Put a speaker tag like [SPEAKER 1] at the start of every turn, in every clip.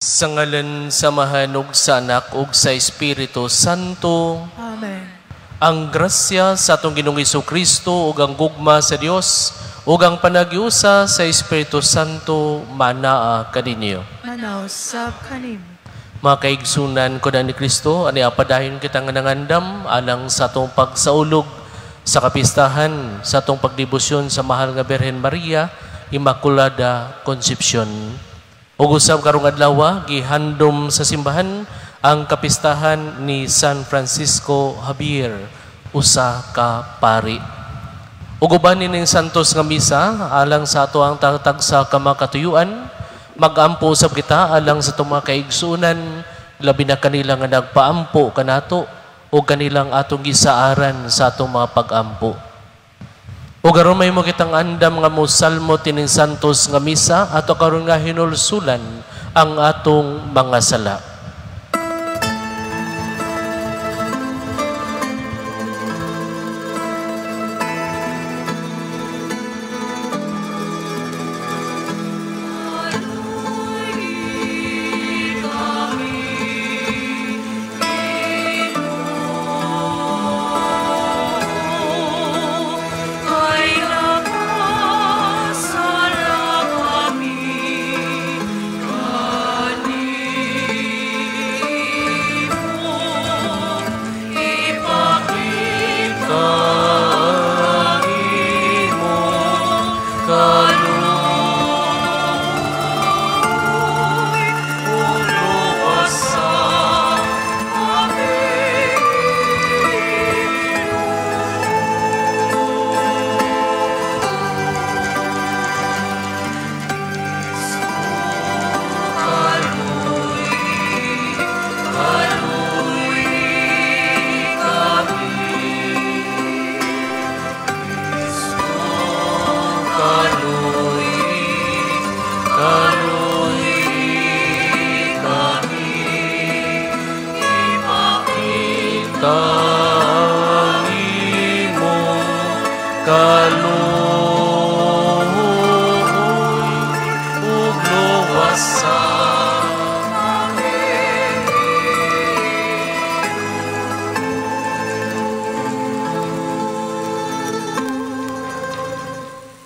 [SPEAKER 1] Sa ngalan sa Amahan ug sa Anak ug sa Espiritu Santo.
[SPEAKER 2] Amen.
[SPEAKER 1] Ang grasya sa atong Ginoong Kristo ug ang gugma sa Dios ug ang panagyusa sa Espiritu Santo manaa kaninyo.
[SPEAKER 2] Manausab kanimo.
[SPEAKER 1] Mga kaigsunan ko na ni Kristo, ani apadayon kita nga nangandam alang sa atong pagsaulog sa kapistahan, sa atong pagdebosyon sa mahal nga Birhen Maria, Immaculada Concepcion. Ug usab karong adlaw gihandom sa simbahan ang kapistahan ni San Francisco Javier, usa ka pari. Ug uban ning santos nga misa alang sa ato ang tagsa ka mga katuyuan, magampo usab kita alang sa atong mga kaigsuonan, labi na kanila nga nagpaampo kanato o kanilang atong gisaaran sa atong mga pagampo. O karon may mo kitang andam nga mosalmo tining santos nga misa ato karon nga hinulsulan ang atong mga sala.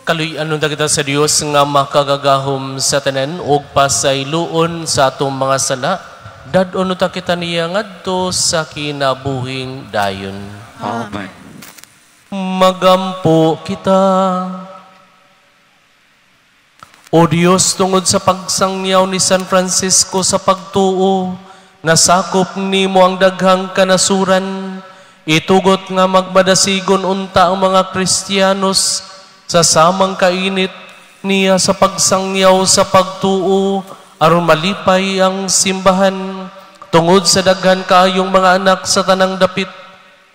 [SPEAKER 1] Kaluy-anon ta kita sa Dios nga makagagahom sa tanan ug pasayloon sa atong mga sala, dad-on ta kita niya ngadto sa kinabuhing dayon.
[SPEAKER 3] Amen.
[SPEAKER 1] Magampo kita. O Dios, tungod sa pagsangyaw ni San Francisco sa pagtuo, nasakop nimo ang daghang kanasuran, itugot nga magmadasigon unta ang mga Kristiyanos sa samang kainit niya sa pagsangyaw sa pagtuo, aron malipay ang simbahan tungod sa daghan kaayong mga anak sa tanang dapit.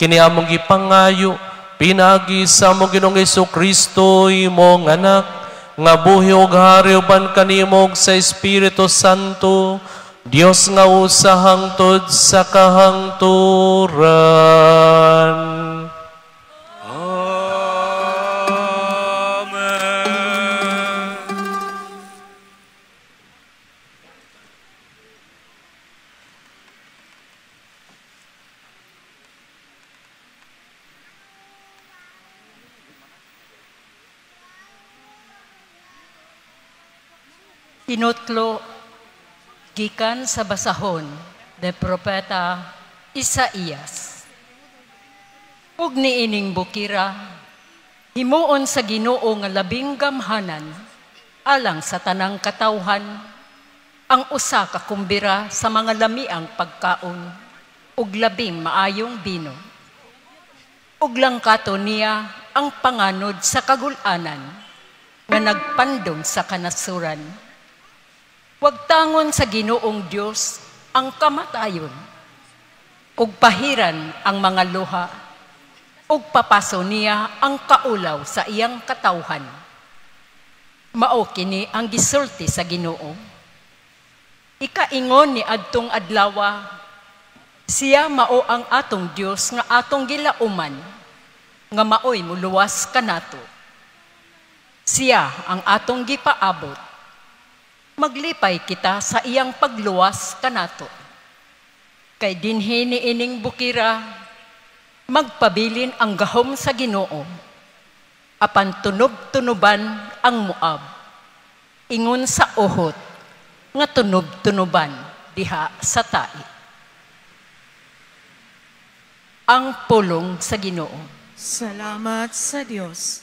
[SPEAKER 1] Kini among gipangayo pinaagi sa among Ginoong Hesukristo, imong anak, nga buhi ug hari uban kanimo sa Espiritu Santo, Dios nga usa hangtod sa kahangturan.
[SPEAKER 4] Tinutlo gikan sa basahon de propeta Isaías. Ug niining bukira, himuon sa Ginoo nga labing gamhanan alang sa tanang katawhan ang usa ka kumbira sa mga lamiang pagkaon ug labing maayong bino. Ug langkato niya ang panganod sa kagul-anan nga nagpandong sa kanasuran. Wagtangon sa Ginoong Dios ang kamatayon, ug pahiran ang mga luha, ug papaso niya ang kaulaw sa iyang katawhan. Mao kini ang gisulti sa Ginoo. Ikaingon ni adtong adlawa, siya mao ang atong Dios nga atong gilauman, nga maoy muluwas kanato. Siya ang atong gipaabot. Maglipay kita sa iyang pagluwas kanato. Kay dinhi niining bukira, magpabilin ang gahom sa Ginoo. Apan tunob-tunoban ang Moab. Ingon sa uhot nga tunob-tunoban diha sa tai. Ang pulong sa Ginoo.
[SPEAKER 2] Salamat sa Dios.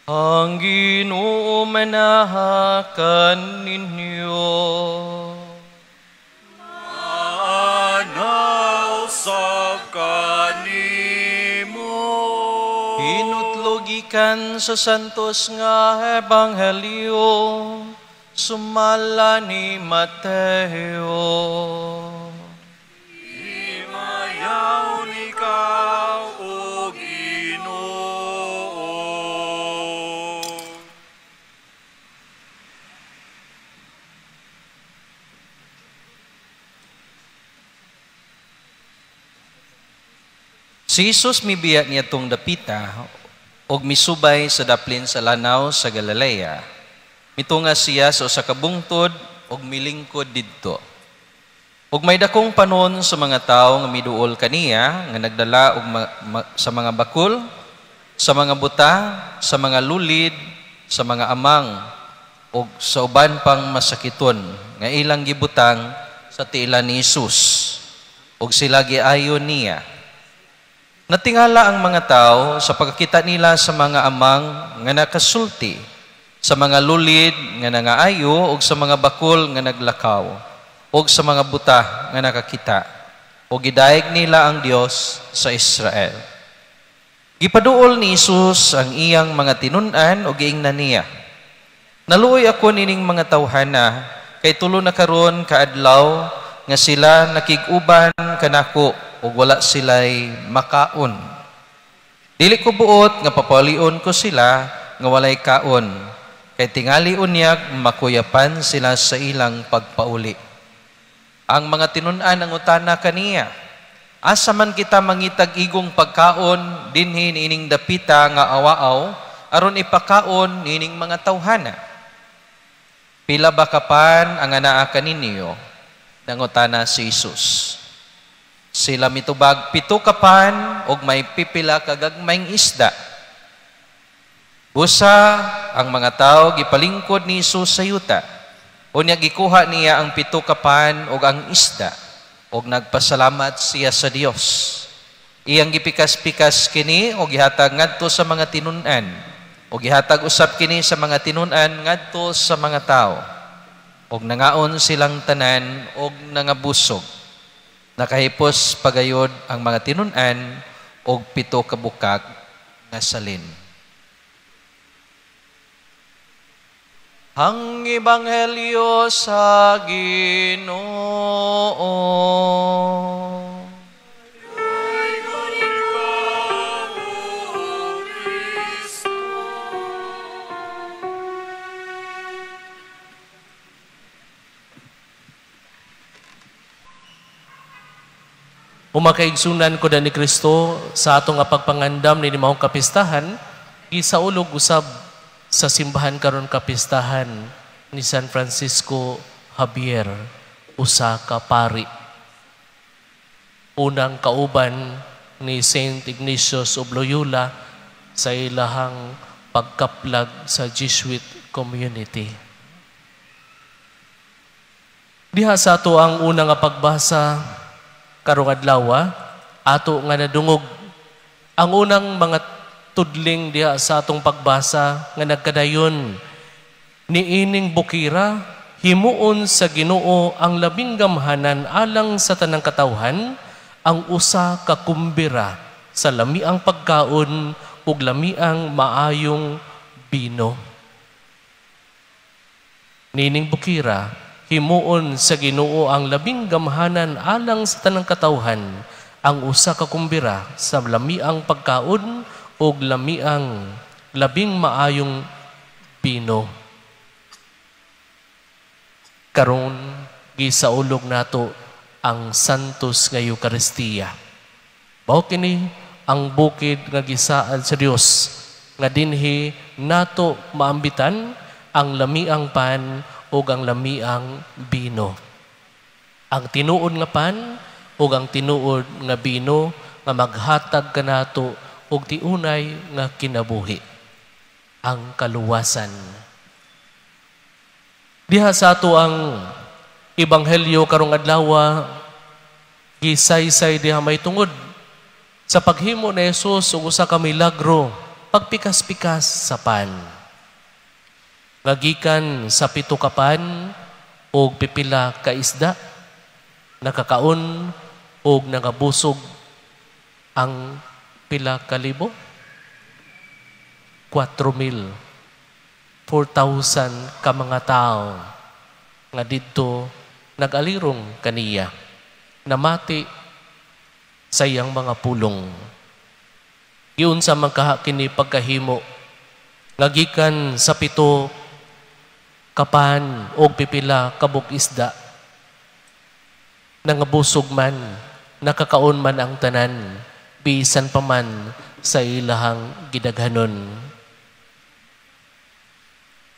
[SPEAKER 3] Ang Ginoo manahakan ninyo.
[SPEAKER 5] Maanaw sa kanimo.
[SPEAKER 3] Hinutlogikan sa santos nga ebanghelyo sumala ni Mateo.
[SPEAKER 5] Himayaw ni ka, O Ginoo.
[SPEAKER 3] Si Jesus mibiya niya tong dapita og misubay sa daplin sa lanaw sa Galilea. Mitunga siya sa usa ka bungtod og milingkod didto. Og may dakong panon sa mga tawo nga miduol kaniya nga nagdala og sa mga bakul, sa mga buta, sa mga lulid, sa mga amang og sa uban pang masakiton nga ilang gibutang sa tiilan ni Jesus og sila giayon niya. Natingala ang mga tao sa pagkakita nila sa mga amang nga nakasulti, sa mga lulid nga nangaayo ug sa mga bakul nga naglakaw, ug sa mga buta nga nakakita, ug gidayeg nila ang Dios sa Israel. Gipaduol ni Jesus ang iyang mga tinun-an ug giingnan niya, "Naluoy ako nining mga tawhana, kay tulo na karon kaadlaw nga sila nakig-uban kanako ug wala sila'y makaon. Dili ko buot nga papalion ko sila nga walay kaon, kay tingali unyag makuyapan sila sa ilang pagpauli." Ang mga tinun-an ang utana kaniya, "Asa man kita mangitag igong pagkaon dinhi niining dapita nga awaaw aron ipakaon niining mga tawhana? Pila ba kapan ang anaa kaninyo?" Nangutana si Jesus. Sila mitubag, 7 kapan og may pipila kagagmayng isda. Busa ang mga tao gipalingkod ni Jesus sa yuta. Unya gikuha niya ang 7 kapan og ang isda og nagpasalamat siya sa Dios. Iyang gipikas-pikas kini og gihatag ngadto sa mga tinun-an, og gihatag usab kini sa mga tinun-an ngadto sa mga tao. Og nangaon silang tanan og nangabusog. Nakahipos pagayod ang mga tinun-an og 7 ka bukag nga salin. Ang Ebanghelyo sa Ginoo.
[SPEAKER 1] Umakaigsunan ko na ni Kristo sa atong pagpangandam ni maong kapistahan, gisaulog usab sa simbahan karon kapistahan ni San Francisco Javier, usa ka pari. Unang kauban ni Saint Ignatius of Loyola sa ilahang pagkaplag sa Jesuit community. Diha sa ato ang unang pagbasa karong adlaw, ato nga nadungog Ang unang mga tudling diha sa atong pagbasa nga nagkadayon, niining bukira himuon sa Ginoo ang labing gamhanan alang sa tanang katawhan, ang usa ka kumbira sa lamiang pagkaon ug lamiang maayong bino. Nining bukira himuon sa Ginoo ang labing gamhanan alang sa tanang katawhan, ang usa ka kumbira sa lamiang pagkaon ug lamiang labing maayong bino. Karon gisaulog nato ang Santos nga Eukaristiya. Mao kini ang bukid nga gisaad sa Dios nga dinhi nato maambitan ang lamiang pan ug ang lamiang bino. Ang tinuod nga pan ug ang tinuod nga bino nga maghatag kanato og tiunay nga kinabuhi, ang kaluwasan. Diha sa ato ang ebanghelyo karong adlaw, gisaysay diha may tungod sa paghimo ni Jesus og usa ka milagro, pagpikas-pikas sa pan. Nga gikan sa 7 ka pan og pipila ka isda, nakakaon og nangabusog ang pila ka libo? 4,000. 4,000 ka mga tao nga didto nag-alirong kaniya, namati sa iyang mga pulong. Giunsa man kaha kini pagkahimo nga gikan sa 7 ka pan og pipila ka buk isda, nangabusog man, nakakaon man ang tanan, bisan pa man sa ilahang gidaghanon.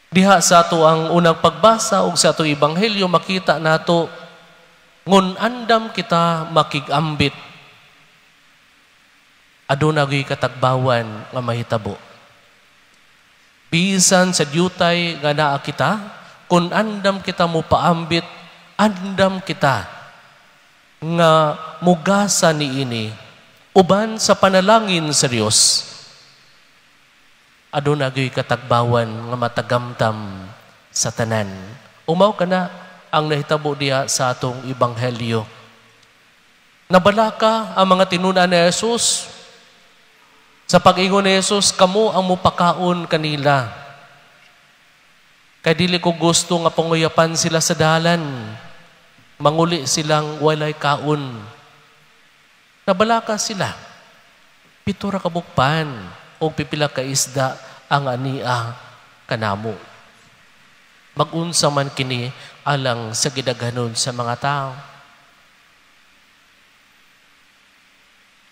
[SPEAKER 1] Diha sa ato ang unang pagbasa og sa ato ebanghelyo, makita nato ngun andam kita makigambit, aduna gyud katagbawan nga mahitabo. Bisan sa dyutay nga naa kita, kun andam kita mo paambit, andam kita nga mugasa niini uban sa panalangin sa Dios, aduna gyud katagbawan nga matagamtam sa tanan. Umaw kana ang nahitabo diha sa atong ebanghelyo. Nabalaka ang mga tinun-an ni Jesus. Sa pag-ingon ni Jesus, kamo ang mupakaon kanila. Kay dili ko gusto nga panguyapan sila sa dalan. Manguli silang walay kaon. Nabalaka sila. 7 ra ka bukpan o pipila ka isda ang ania kanamo. Magunsa man kini alang sa gidaghanon sa mga tao.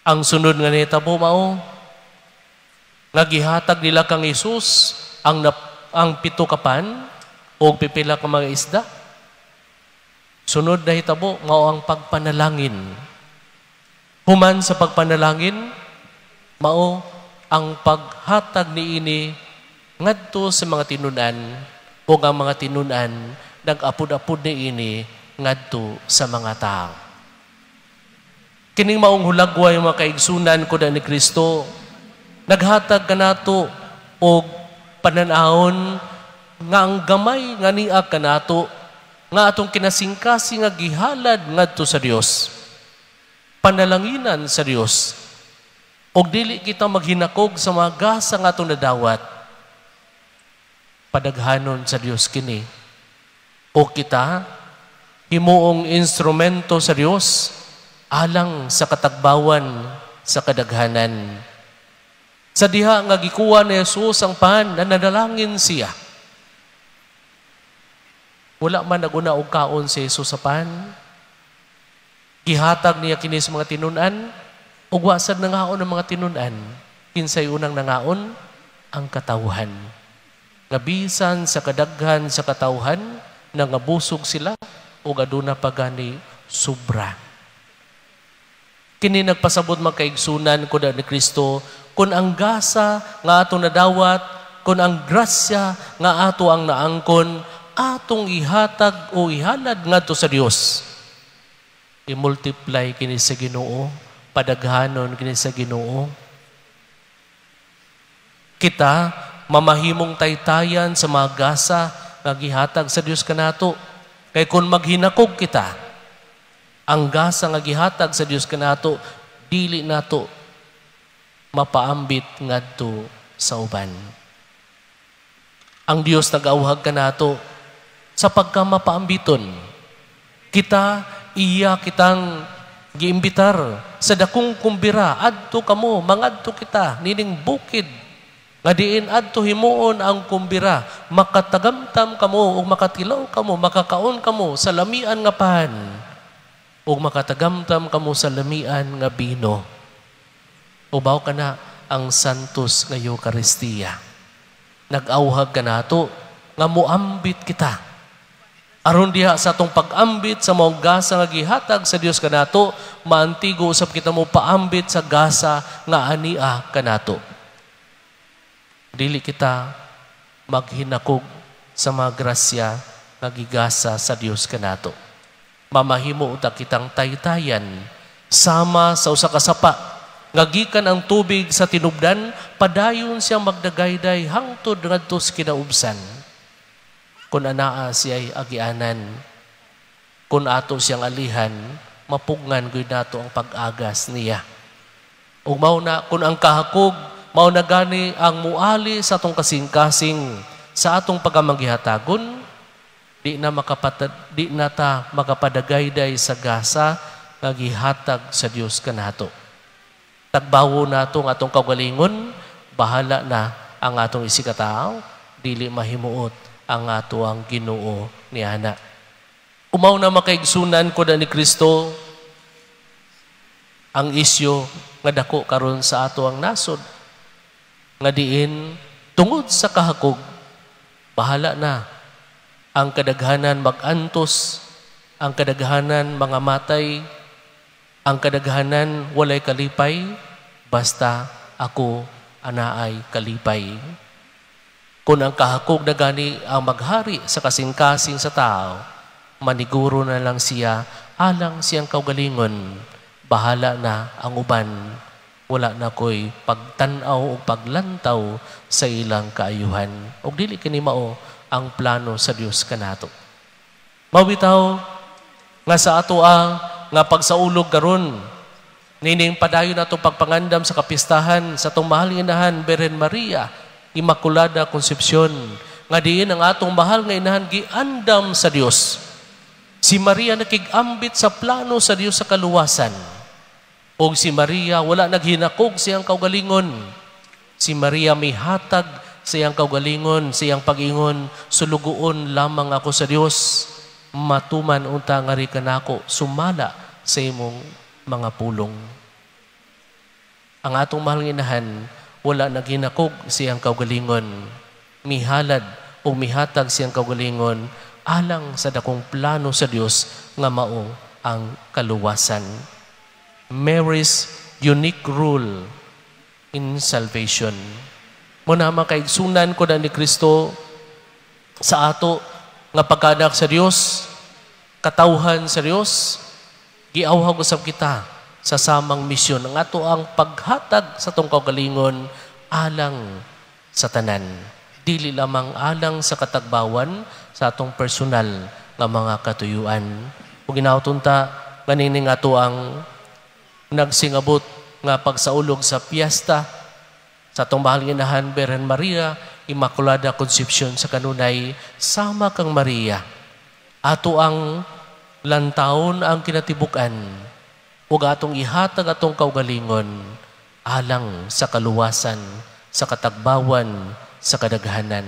[SPEAKER 1] Ang sunod nga nahitabo mao nga gihatag nila kang Hesus ang 7 ka pan o pipila ka mga isda. Sunod na hitabo mao ang pagpanalangin. Human sa pagpanalangin mao ang paghatag niini ngadto sa mga tinun-an, ug ang mga tinun-an nag-apod-apod niini ngadto sa mga tao. Kining maong hulagway mga kaigsunan ko ni Kristo, naghatag kanato og panan-awon nga ang gamay nga niya kanato nga atong kinasingkasi nga gihalad ngadto sa Dios, panalanginan sa Dios, og dili kita maghinakog sa mga gasa nga atong nadawat. Padaghanon sa Dios kini, o kita himuong instrumento sa Dios alang sa katagbawan sa kadaghanan. Sa diha nga gikuha ni Jesus ang pan, nanalangin siya. Wala man naguna og kaon si Jesus sa pan. Gihatag niya kini sa mga tinun-an, ug wa sad nangaon ang mga tinun-an. Kinsay unang nangaon? Ang katawhan. Nga bisan sa kadaghan sa katawhan, nangabusog sila ug aduna pa gani sobra. Kini nagpasabot magkaigsunan ko ni Kristo, kun ang gasa nga ato nadawat, kun ang grasya nga ato ang naangkon, atong ihatag o ihalad ngadto sa Dios. I-multiply kini sa Ginoo, padaghanon kini sa Ginoo. Kita mamahimong taytayan sa mga gasa nga gihatag sa Dios kanato. Kay kung maghinakog kita, ang gasa nga gihatag sa Dios kanato dili nato mapaambit ngadto sa uban. Ang Dios nag-awhag kanato sa pagkamapaambiton. Kita, iya kitang giimbitar sa dakong kumbira, adto kamo, mangadto kita nining bukid nga diin adto himuon ang kumbira, makatagamtam kamo ug makatilaw kamo, makakaon kamo sa lamian nga pan ug makatagamtam kamo sa lamian nga bino. Ubaw kana ang Santos nga Eukaristiya. Nag-awhag kanato nga muambit kita. Aron diha sa atong pag-ambit sa maong gasa nga gihatag sa Dios kanato, maantigo usab kita mo paambit sa gasa nga ania kanato. Dili kita maghinakog sa mga grasya nga gigasa sa Dios kanato. Mamahimo unta kitang taytayan sama sa usa ka sapa nga gikan ang tubig sa tinubdan, padayon siyang magdagayday hangtod ngadto sa kinaubsan. Kung anaa siya'y agianan, kung ato siyang alihan, mapugngan gud nato ang pag-agas niya. Ug mao na kung ang kahakog, mao na gani ang muali sa atong kasing-kasing sa atong pagkamanggihatagon, di na ta makapadagayday sa gasa nga gihatag sa Dios kanato. Tagbawo nato ang atong kaugalingon, bahala na ang atong isigkatawo, dili mahimuot ang ato ang Ginoo ni ana. Umaw na makaigsunan ko na ni Kristo ang isyu nga dako karon sa ato ang nasod nga diin tungod sa kahakog, bahala na ang kadaghanan mag-antos, ang kadaghanan mga matay, ang kadaghanan walay kalipay, basta ako anaay kalipay. Kung ang kahakog na gani ang maghari sa kasing-kasing sa tao, maniguro na lang siya alang siyang kaugalingon, bahala na ang uban, wala na ko'y pagtan-aw o paglantaw sa ilang kaayuhan. Og dili kini mao ang plano sa Dios kanato. Mawitaw nga sa ato ang nga pagsaulog karon nining padayon nato pagpangandam sa kapistahan sa atong mahal nga inahan Birhen Maria Immaculada Concepcion, nga diin ang atong mahal nga inahan giandam sa Dios. Si Maria nakig-ambit sa plano sa Dios sa kaluwasan. Og si Maria wala naghinakog siyang kaugalingon. Si Maria mihatag sa iyang kaugalingon, sa iyang pag-ingon, sulugoon lamang ako sa Dios, matuman unta nga ri kanako, sumala sa imong mga pulong. Ang atong mahal nga inahan, wala naghinakog siyang kaugalingon. Mihalad o mihatag siyang kaugalingon alang sa dakong plano sa Dios nga mao ang kaluwasan. Mary's unique role in salvation. Muna makaigsunan ko na ni Kristo sa ato nga pagkanak sa Dios, katawhan sa Dios, giawhag usab kita sa samang misyon ang ato ang paghatag sa atong kaugalingon alang sa tanan. Dili lamang alang sa katagbawan sa atong personal nga mga katuyuan. Ug ginawton ta ganining ato ang nagsingabot nga pagsaulog sa piyesta sa atong mahal nga inahan Birhen Maria Immaculada Concepcion sa kanunay, sama kang Maria. Ato ang lantawon ang kinatibuk-an ug atong ihatag atong kaugalingon alang sa kaluwasan, sa katagbawan, sa kadaghanan,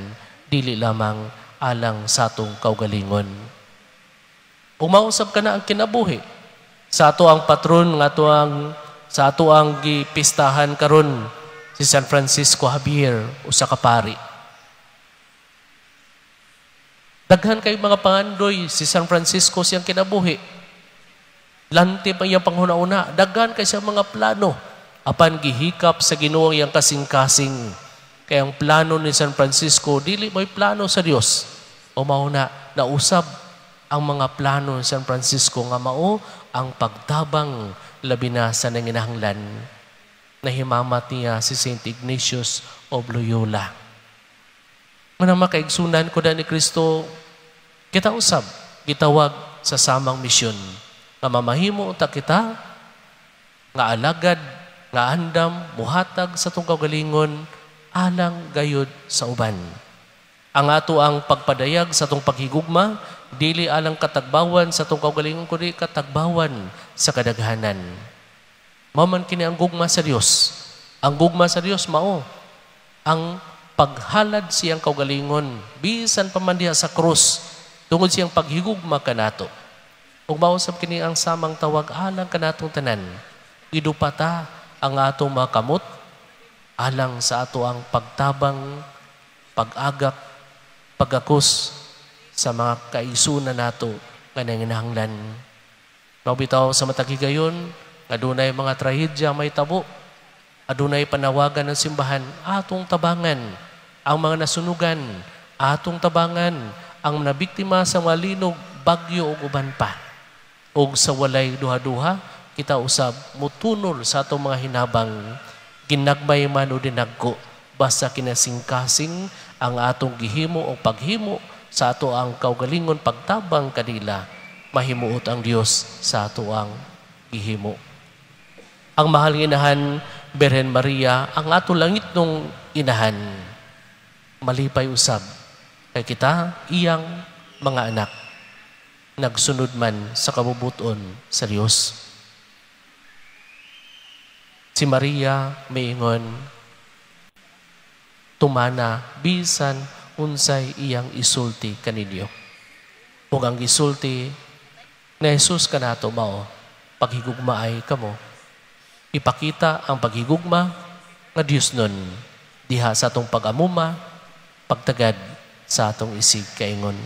[SPEAKER 1] dili lamang alang sa atong kaugalingon. Umausab ka na ang kinabuhi. Sa ato ang patron nga ato ang sa ato ang gipistahan karon si San Francisco Javier, usa ka pari. Daghan kay mga pangandoy si San Francisco siyang kinabuhi. Lanti pa iyang panghuna-una, daghan kay siyang mga plano. Apan gihikap sa Ginoo ang iyang kasing-kasing. Kaya ang plano ni San Francisco dili mo'y plano sa Dios. O mao na nausab ang mga plano ni San Francisco nga mao ang pagtabang labi na sa nanginahanglan. Nahimamat niya si Saint Ignatius of Loyola. Mga makaigsunan ko ni Kristo, kita usab, gitawag sa samang misyon. Nga mamahimo ta kita, nga alagad, nga andam, muhatag sa atong kaugalingon, alang gayud sa uban. Ang ato ang pagpadayag sa atong paghigugma, dili alang katagbawan sa atong kaugalingon, kundi katagbawan sa kadaghanan. Mao man kini ang gugma sa Dios. Ang gugma sa Dios mao ang paghalad siyang kaugalingon bisan pa man diha sa krus tungod siyang paghigugma kanato. Ug mao sab kini ang samang tawag alang kanatong tanan. Idupata ang atong mga kamot alang sa ato ang pagtabang, pag-agak, pagakos sa mga kaigsunan nato nga nanginahanglan. Mao bitaw sa matag higayon, adunay mga trahedya may tabo, adunay panawagan ng simbahan, atong tabangan ang mga nasunugan, atong tabangan ang nabiktima sa mga linog, bagyo ug uban pa. Ug sa walay duha-duha, kita usab mutunol sa atong mga hinabang, ginagmay man o dinagko, basta kinasingkasing ang atong gihimo o paghimo sa ato ang kaugalingon pagtabang kanila, mahimuot ang Dios sa ato ang gihimo. Ang mahal nga inahan, Birhen Maria, ang ato langit nung inahan, malipay usab kay kita iyang mga anak, nagsunod man sa kabubuton sa Dios. Si Maria miingon, tumana bisan unsay iyang isulti kaninyo. Ug ang isulti na Jesus kanato mao, paghigugmaay kamo. Ipakita ang paghigugma nga Dios nun diha sa atong pag-amuma, pagtagad sa atong isig kaingon.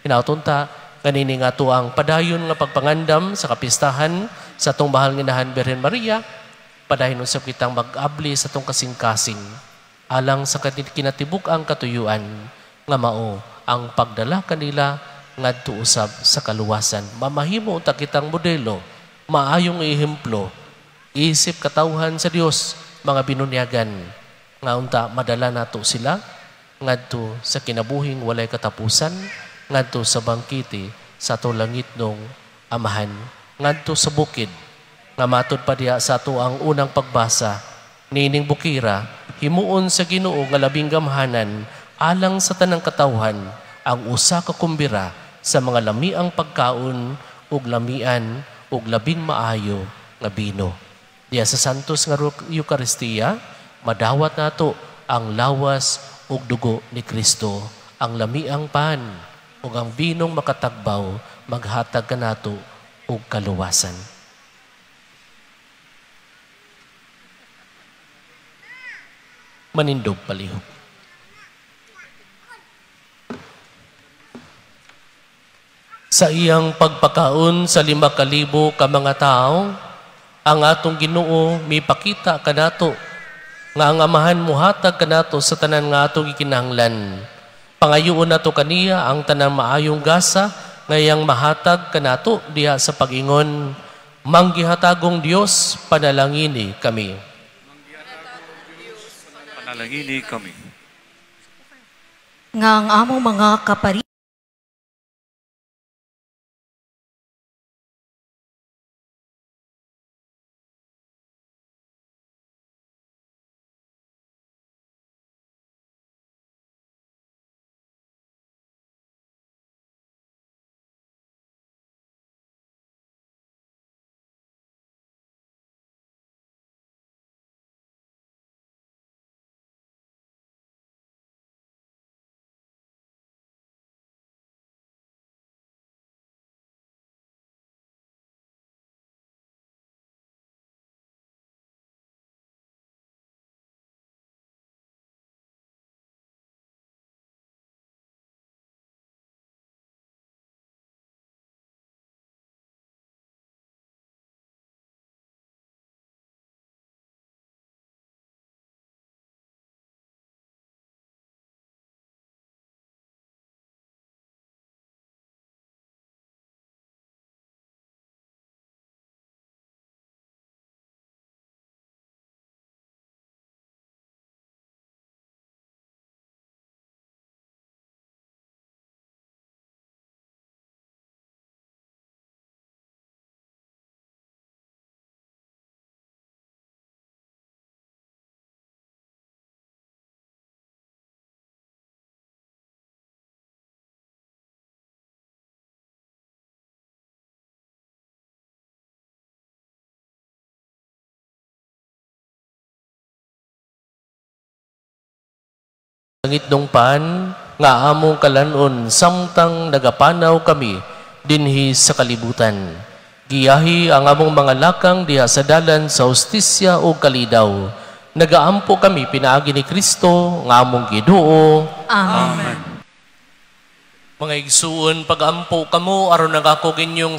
[SPEAKER 1] Hinaoton ta kanini nga ato ang padayon nga pagpangandam sa kapistahan sa atong mahal nga inahan Birhen Maria, padayon usab kitang mag-abli sa atong kasing-kasing alang sa kinatibuk ang katuyuan nga mao ang pagdala kanila ngadto usab sa kaluwasan. Mamahimo unta kitang modelo, maayong ehemplo, isip katawhan sa Dios, mga binunyagan, nga unta madala nato sila ngadto sa kinabuhing walay katapusan, ngadto sa bangkete sa ato langitnong Amahan, ngadto sa bukid nga matud pa diha sa ato ang unang pagbasa niining bukira, himuon sa Ginoo nga labing gamhanan alang sa tanang katawhan ang usa ka kumbira sa mga lamiang pagkaon ug lamian ug labing maayo nga bino. Diya sa Santos nga Eukaristiya, madawat nato ang lawas ug dugo ni Kristo, ang lamiang pan ug ang binong makatagbaw, maghatag kanato og kaluwasan. Manindog palihog. Sa iyang pagpakaon sa 5,000 ka mga tawo, ang atong Ginoo mipakita kanato nga ang Amahan muhatag kanato sa tanan nga atong gikinahanglan. Pangayoon nato kaniya ang tanang maayong gasa nga iyang mahatag kanato diha sa pag-ingon, Manggihatagong Dios, panalangini kami.
[SPEAKER 5] Panalangini kami.
[SPEAKER 2] Nga ang among mga kapari
[SPEAKER 1] Ngitdong pan nga among kalanon samtang nagapanaw kami dinhi sa kalibutan. Giyahi ang among mga lakang diha sa dalan sa hustisya o kalidaw. Nagaampo kami pinaagi ni Kristo nga among Ginoo.
[SPEAKER 2] Amen.
[SPEAKER 1] Mga igsuon, pagampo kamo aron ang ako inyong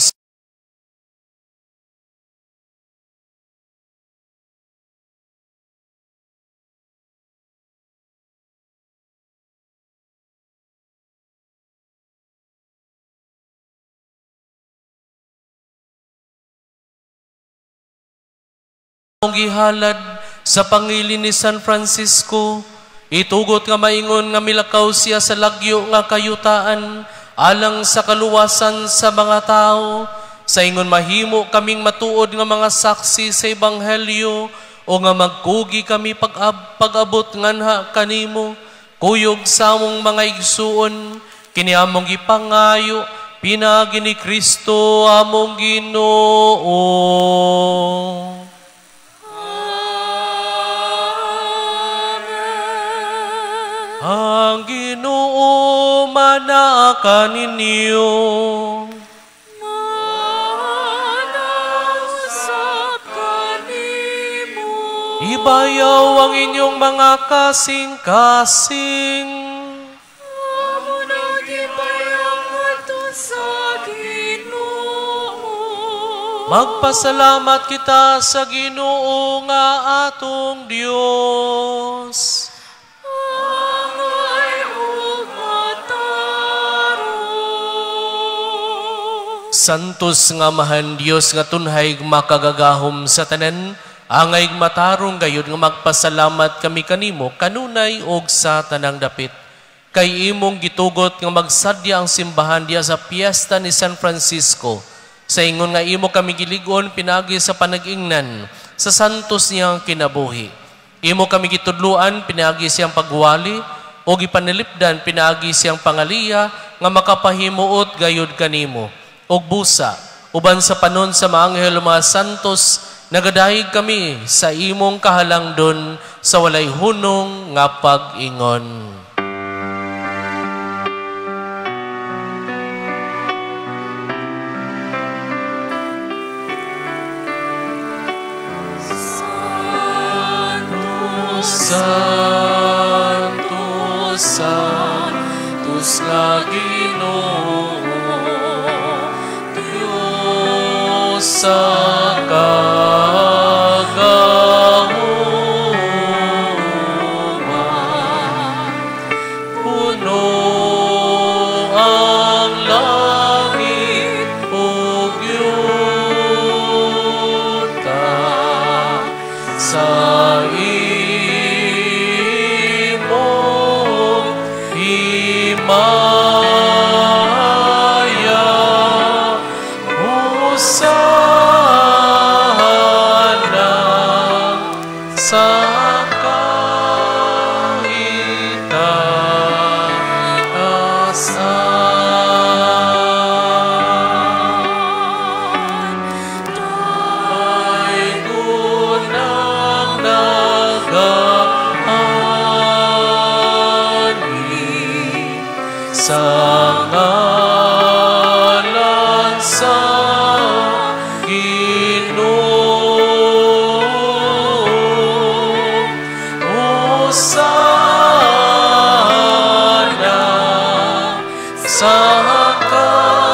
[SPEAKER 1] gihalad sa pangilin ni San Francisco. Itugot nga maingon nga milakaw siya sa lagyo nga kayutaan alang sa kaluwasan sa mga tao. Sa ingon mahimo kaming matuod nga mga saksi sa ebanghelyo o nga magkugi kami pag-abot nganha kanimo. Kuyog sa among mga igsuon, kini among gipangayo pinaagi ni Kristo among Ginoo. Ang Ginoo manaka ninyo.
[SPEAKER 5] Manasap kanimo.
[SPEAKER 1] Ibayaw ang inyong mga kasing-kasing.
[SPEAKER 5] Amo na gibayaw ngadto sa Ginoo.
[SPEAKER 1] Magpasalamat kita sa Ginoo nga atong Dios. Santos nga Amahan Dios nga tunhay makagagahom sa tanan, angay matarong gayud nga magpasalamat kami kanimo kanunay og sa tanang dapit. Kay imong gitugot nga magsadya ang simbahan diha sa piyesta ni San Francisco. Sa ingon nga imo kami gilig-on pinaagi sa panag-ingnan sa santos niyang kinabuhi. Imo kami gitudloan pinaagi siyang pagwali o gipanalipdan pinaagi siyang pangaliya nga makapahimuot gayud kanimo. Og busa, uban sa panon sa mga anghel mga santos, nagadahig kami sa imong kahalangdon sa walay hunong nga pag-ingon. Santo, Santos nga Ginoo, Diyos sa kagahuman, puno ang langit ug yuta sa imong himaya. Hosana sa kahitasan. Ay gunang nagaani sa ngalan sa Ginoo. Hosana sa kahitasan.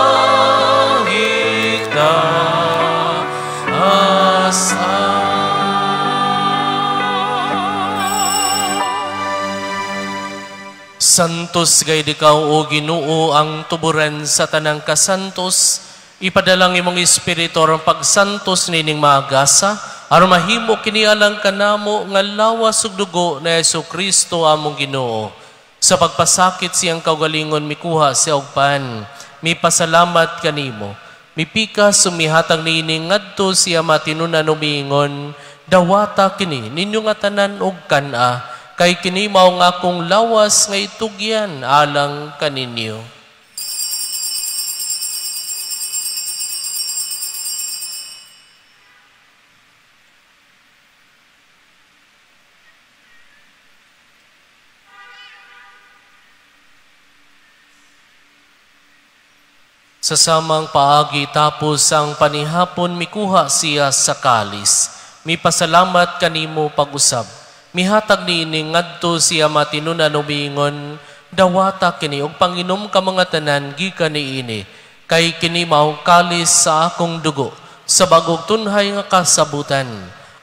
[SPEAKER 1] Santos gayud ikaw o Ginoo ang tuburan sa tanang kasantos. Ipadalang imong espiritu aron pagsantos nining maagasa, aron mahimo kini alang kanamo nga lawas ug dugo ni Hesukristo among Ginoo. Sa pagpasakit siyang kaugalingon mikuha siya og pan, mipasalamat kanimo. Mipikas sumihatag niini ngadto siya matinunan umiingon, dawata kini ninyo nga tanan og kan-a, kay kini mao nga akong lawas nga itugyan alang kaninyo. Sa samang paagi tapos ang panihapon, mikuha siya sa kalis. Mipasalamat kanimo pag-usab. Mihatag niini ngadto siya matinunan umiingon, dawata kini og panginom ka mga tanan gikan niini, kay kini mao kalis sa akong dugo sa bagong tunhay nga kasabutan.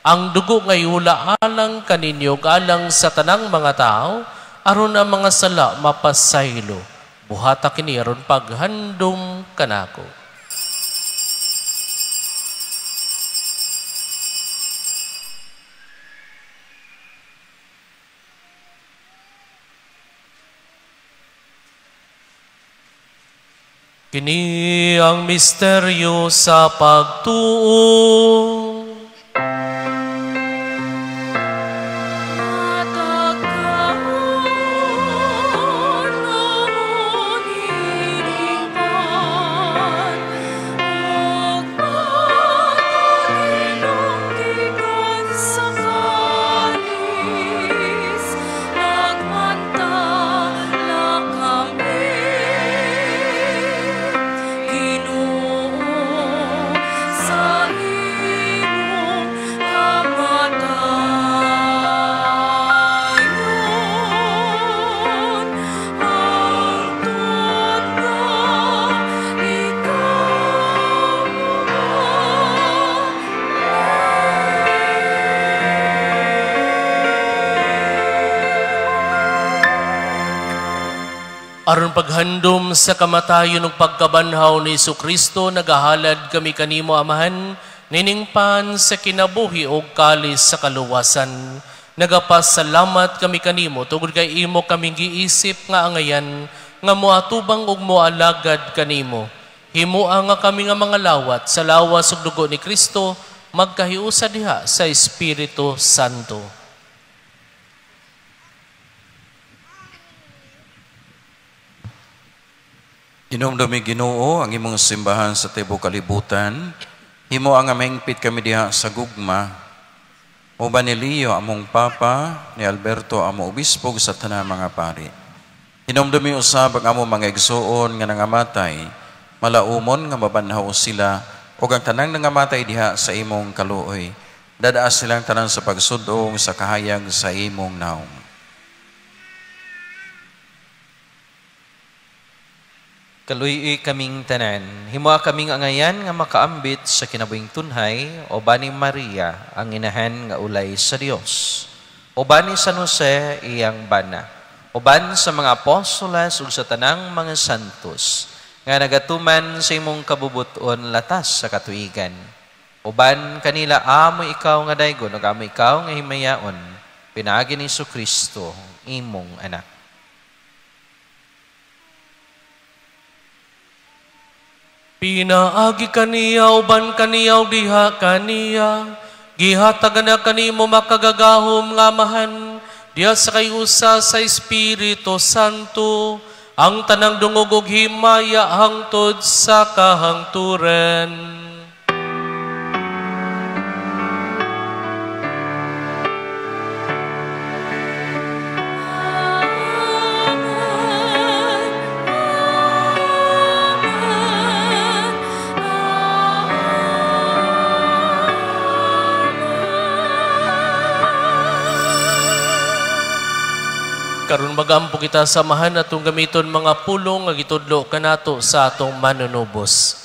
[SPEAKER 1] Ang dugo nga iula alang kaninyo alang sa tanang mga tao, aron ang mga sala mapasaylo. Buhata kini aron paghandom kanako. Kini ang misteryo sa pagtuo. Aron paghandom sa kamatayon ug pagkabanhaw ni Jesucristo, nagahalad kami kanimo, Amahan, niningpan sa kinabuhi ug kalis sa kaluwasan. Nagapasalamat kami kanimo tungod kay imo kaming giisip nga angayan nga moatubang ug moalagad kanimo. Himoa nga kami nga mga lawat sa lawas ug dugo ni Kristo, magkahiusa diha sa Espiritu Santo.
[SPEAKER 6] Hinumdumi Ginoo ang imong simbahan sa tibuok kalibutan. Himo ang mahingpit kami diha sa gugma. Uban ni Leo among Papa, ni Alberto among obispo sa tanang mga pari. Hinumdumi usab ang among mga igsuon nga nangamatay, malaumon nga mabanhaw sila ug ang tanang nangamatay diha sa imong kaluoy. Dadaas silang tanan sa pagsudong sa kahayag sa imong naong.
[SPEAKER 3] Kaluy kaming tanan, himoa kaming angayan nga makaambit sa kinabuhing tunhay, uban ni Maria, ang inahan nga ulay sa Dios. Uban ni San Jose, iyang bana. Uban sa mga apostoles ug sa tanang mga santos, nga nagatuman sa imong kabubuton latas sa katuigan. Uban kanila amo ikaw nga daygon ug amo ikaw nga himayaon, pinaagi ni Jesucristo, imong anak.
[SPEAKER 1] Pinaagi kaniya, uban kaniya, diha kaniya, gihatagan na kanimo makagagahom nga Amahan, diha sa kayusa sa Espiritu Santo, ang tanang dungog ug himaya hangtod sa kahangturan. Karon magampo kita samahan atong gamiton mga pulong nga gitudlo kanato sa atong manunubos.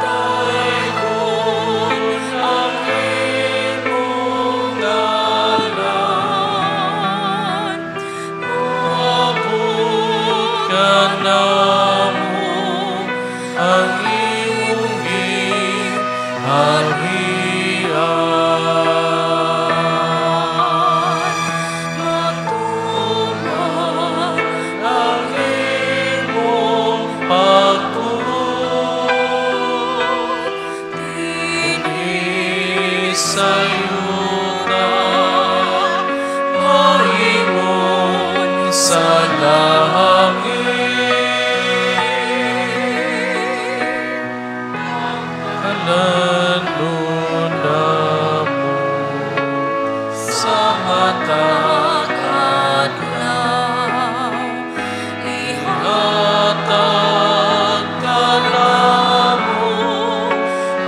[SPEAKER 5] Bye.
[SPEAKER 1] sa langit. Kalan-on namo sa matag
[SPEAKER 5] adlaw,
[SPEAKER 1] ihatag kanamo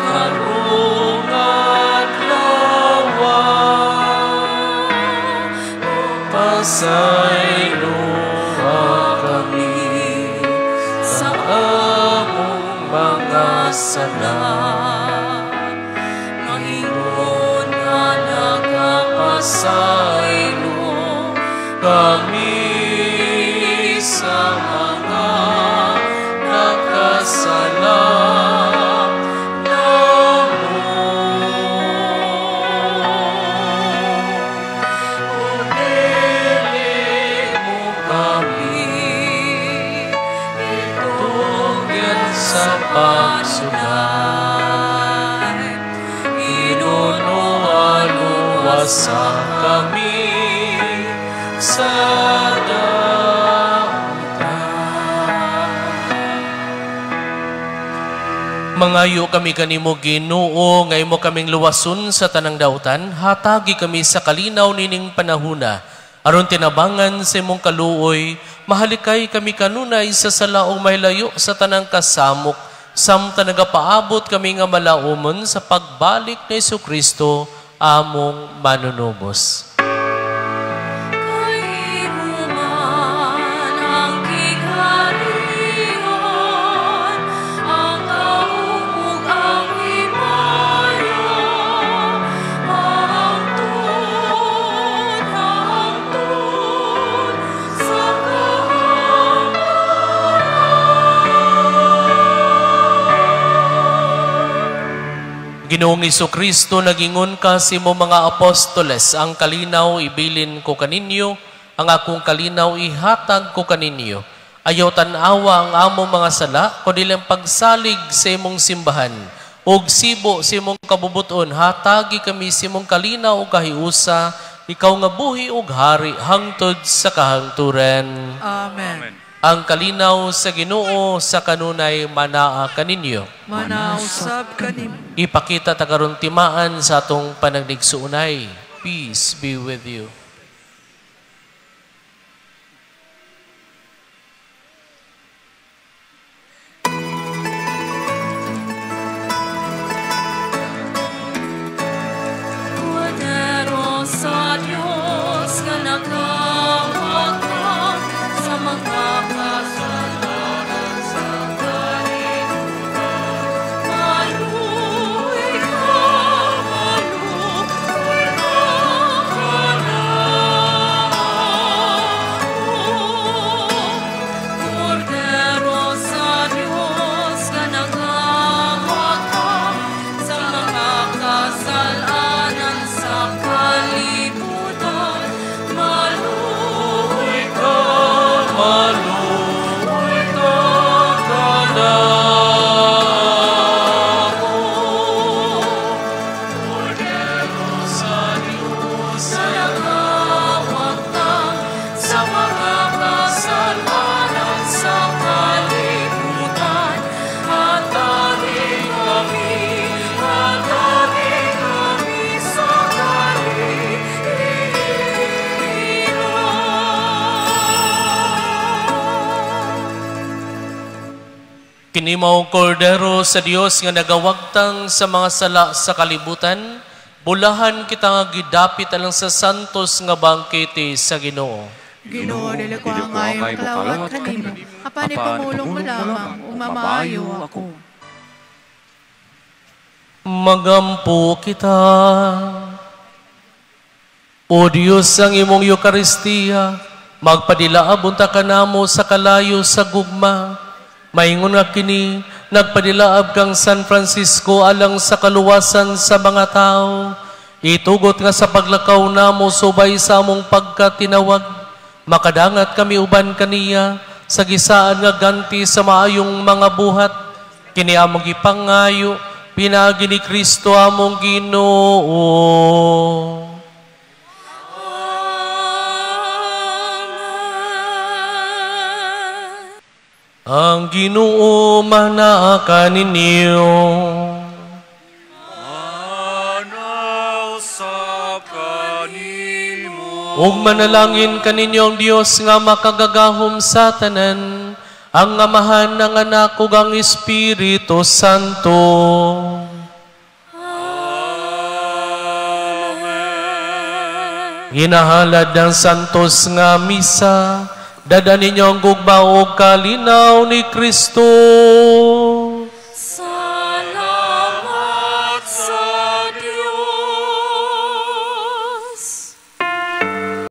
[SPEAKER 1] karong adlaw. Pasayloa kami sa among mga sala,
[SPEAKER 5] maingon nga
[SPEAKER 1] nagapasaylo kami sa mga nakasala namo. Ug dili mo kami itugyan sa pagsulay, Inunuan luwasa kami sa dautan. Mangayo kami kanimo, Ginoo, nga imo kaming luwason sa tanang dautan, hatagi kami sa kalinaw nining panahuna, aron tinabangan sa imong kaluoy, mahalikay kami kanunay sa salaong mahilayo sa tanang kasamok, samtang nagapaabot kami nga malaumon sa pagbalik ni Jesucristo, among manunubos.
[SPEAKER 5] Kay imo man ang gingharian, ang gahom ug ang himaya, hangtod, hangtod sa kahangturan.
[SPEAKER 1] Ginoong Kristo, nagingon ka sa imong mga apostoles, ang kalinaw ibilin ko kaninyo, ang akong kalinaw ihatag ko kaninyo. Ayaw tan-awa ang among mga sala, kundi ang pagsalig sa imong simbahan. Ug sibo sa imong kabubuton, hatagi kami sa imong kalinaw ug kahiusa, ikaw nga buhi ug hari hangtod sa kahangturan.
[SPEAKER 7] Amen.
[SPEAKER 1] Ang kalinaw sa Ginoo sa kanunay manaa kaninyo.
[SPEAKER 7] Manausab kanimo.
[SPEAKER 1] Ipakita ta karon timaan sa atong panagligsuonay. Peace be with you.
[SPEAKER 5] Kordero sa Dios nga nagawagtang sa mga kasalanan sa kalibutan. Maluoy ka, maluoy ka kanamo. Kordero sa Dios nga nagawagtang sa mga kasalanan sa kalibutan. Maluoy ka,
[SPEAKER 1] Maluoy ka kanamo. Kordero sa Diyos
[SPEAKER 5] sa nagawagtang sa mga kasalanan sa kalibutan. Hatagi kami, hatagi kami sa kalinaw.
[SPEAKER 1] Kini mao Kordero sa Dios nga nagawagtang sa mga sala sa kalibutan, bulahan kita nga gidapit alang sa santos nga bangkete sa Ginoo.
[SPEAKER 7] Ginoo, dili ko angay makalawat kanimo. Apan ipamulong mo lamang, ug mamaayo ako.
[SPEAKER 1] Magampo kita. O Diyos, ang imong Eukaristiya, magpadilaab unta kanamo sa kalayo sa gugma. Maingon nga kini, nagpadilaab kang San Francisco alang sa kaluwasan sa mga tao. Itugot nga sa paglakaw namo subay sa among pagkatinawag, makadangat kami uban kaniya sa gisaan nga ganti sa maayong mga buhat. Kini among gipangayo, pinaagi ni Kristo among Ginoo.
[SPEAKER 5] Amen.
[SPEAKER 1] Ang Ginoo manaa kaninyo.
[SPEAKER 5] Manaa usab kanimo.
[SPEAKER 1] Ug manalangin kaninyo ang Dios nga makagagahom sa tanan, ang Amahan, ang Anak ug ang Espiritu Santo.
[SPEAKER 5] Amen.
[SPEAKER 1] Ginahalad ng santos nga misa, dad-a ninyo ang gugma ug kalinaw ni Kristo.